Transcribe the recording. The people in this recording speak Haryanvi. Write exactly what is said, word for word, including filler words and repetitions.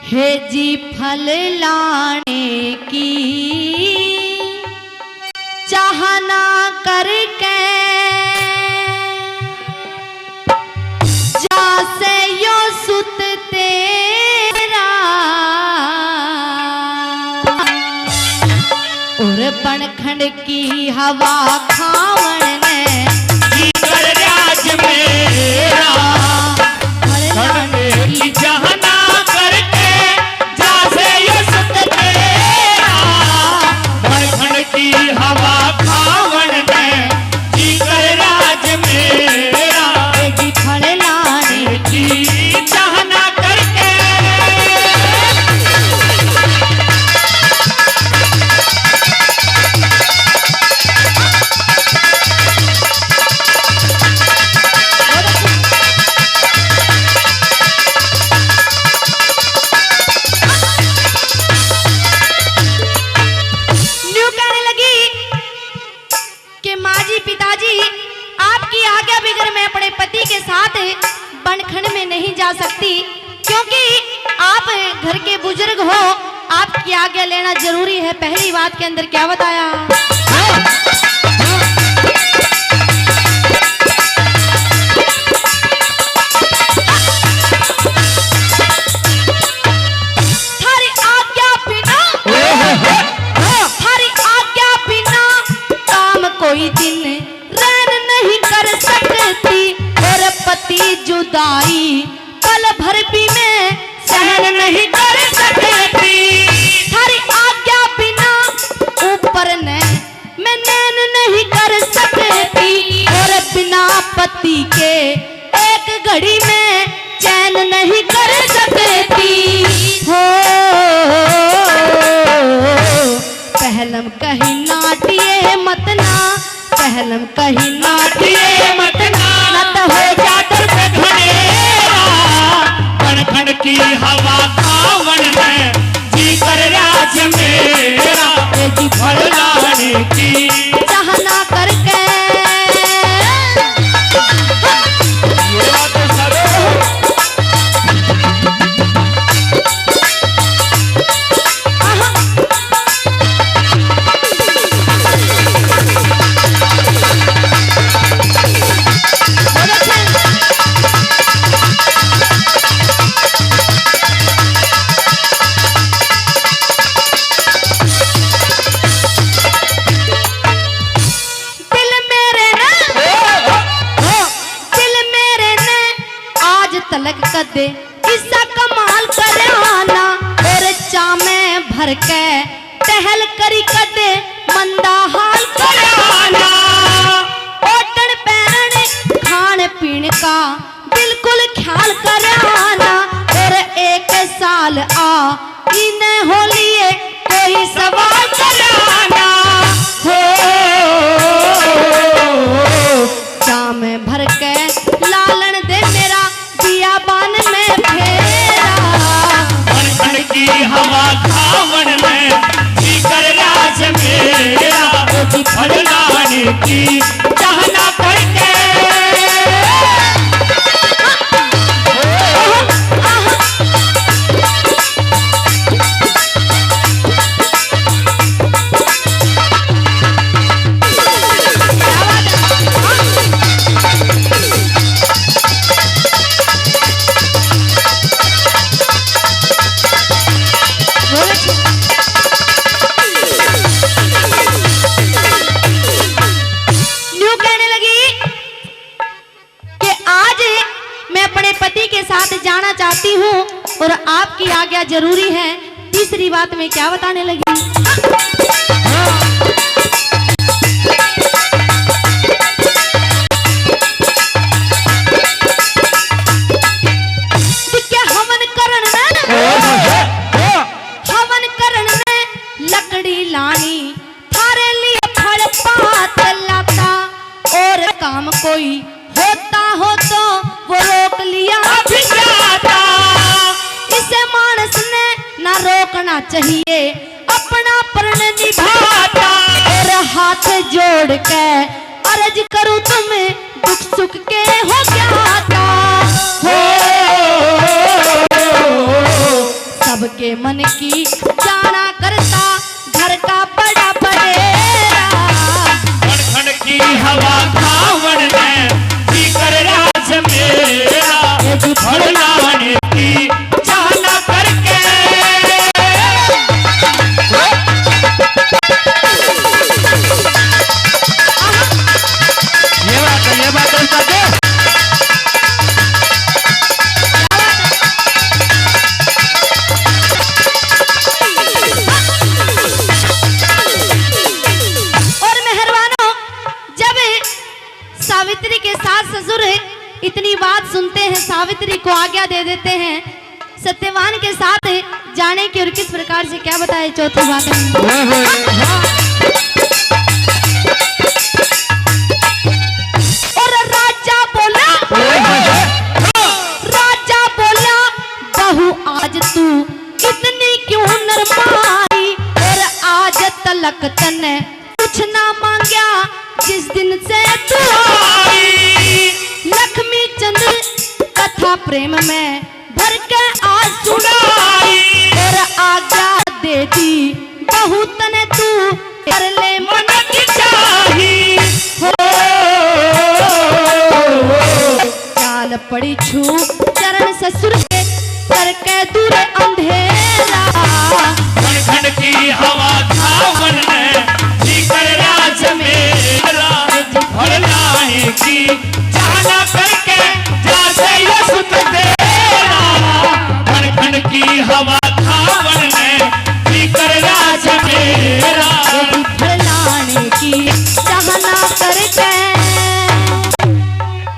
हे जी फल लाने की चाहना करके, जा से यो सुत तेरा, और बनखंड की हवा खावण ने जी कर राज मेरा। फल लाने की चाहना करके, जा से यो सुत तेरा, बनखंड की हवा खावण ने जी कर राज मेरा। जी फल लाने की चाहना करके। न्यू कहने लगी कि माँ जी, पिताजी, आपकी आज्ञा बगैर मैं अपने पति के साथ बनखंड में नहीं जा सकती, क्योंकि आप घर के बुजुर्ग हो, आपकी आज्ञा लेना जरूरी है। पहली बात के अंदर क्या बताया? थारी आज्ञा बिना, थारी आज्ञा बिना काम कोई दिन रहन नहीं कर सकती, और पति जुदाई पल भर भी मैं सहन नहीं कर सकती। थारी आज्ञा बिना ऊपर ने मैं नैन नहीं कर सकती, और बिना पति के एक घड़ी में चैन नहीं कर सकती। हो पहलम कहीं नाटिए मत ना, पहलम कहीं नाटिए मत ना, न तो हो जा दर्द घनेरा। बनखंड की हवा खावण में जी कर राज मेरा, ए जी फल लाने की चाहना करके। ये बात तो सरो। दिल मेरे ने, दिल मेरे ने आज तलक कदे इसा कमाल करया ना, और चामे भर के टहल करी कदे मंदा हाल करया ना। ओढ़ण पहरण खान पीन का बिल्कुल ख्याल करया ना, और एक साल आ इन्हें होलिए कोई सवाल करया ना। हो चामे भर के लालन दे मेरा बियाबान में फेरा। बनखंड की हवा खावण में जी कर राज मेरा, ओ जी फल लाने की चाहना करके। न्यू कहने लगी कि आज मैं अपने पति के साथ जाना चाहती हूँ और आपकी आज्ञा जरूरी है। तीसरी बात मैं क्या बताने लगी? दिखे हवन करण ने, हवन करण ने लकड़ी लानी, थारे लिए फल पात लाता, और काम कोई होता हो तो वो रोक लिया भी जाता। इसे मानस ने ना रोकना चाहिए, अपना प्रण निभाता। और हाथ जोड़ के अर्ज करूं, तुम दुख सुख के हो ज्ञाता। हो सबके मन की जाना करता, घर का बड़ा बडेरा। खण खण की हवा खावण ने जी कर राज मेरा। ये जी फल लाने की जाना करके। ये बात है, ये बात है, उस्ताद जी। और मेहरबानों, जब सावित्री के सास ससुर इतनी बात सुनते हैं, सावित्री को आज्ञा दे देते हैं सत्यवान के साथ जाने की, और किस प्रकार से, क्या बताए चौथी बात में। ओए होए। हाँ। और राजा बोला, ओए होए। राजा बोला, बहू आज तू इतनी क्यों नरमाई, और आज तलक तने कुछ ना मांग्या जिस दिन से तू आई। लक्ष्मी चंद कथा प्रेम में भर के आज सुनाई, और आज्ञा दे दी बहू तने तू कर ले मन की चाही। हो चाल पड़ी छू चरण ससुर के, करके दूर अंधेरा। खण खण की हवा खावण ने जी कर राज मेरा। फल लाए की जाना करके।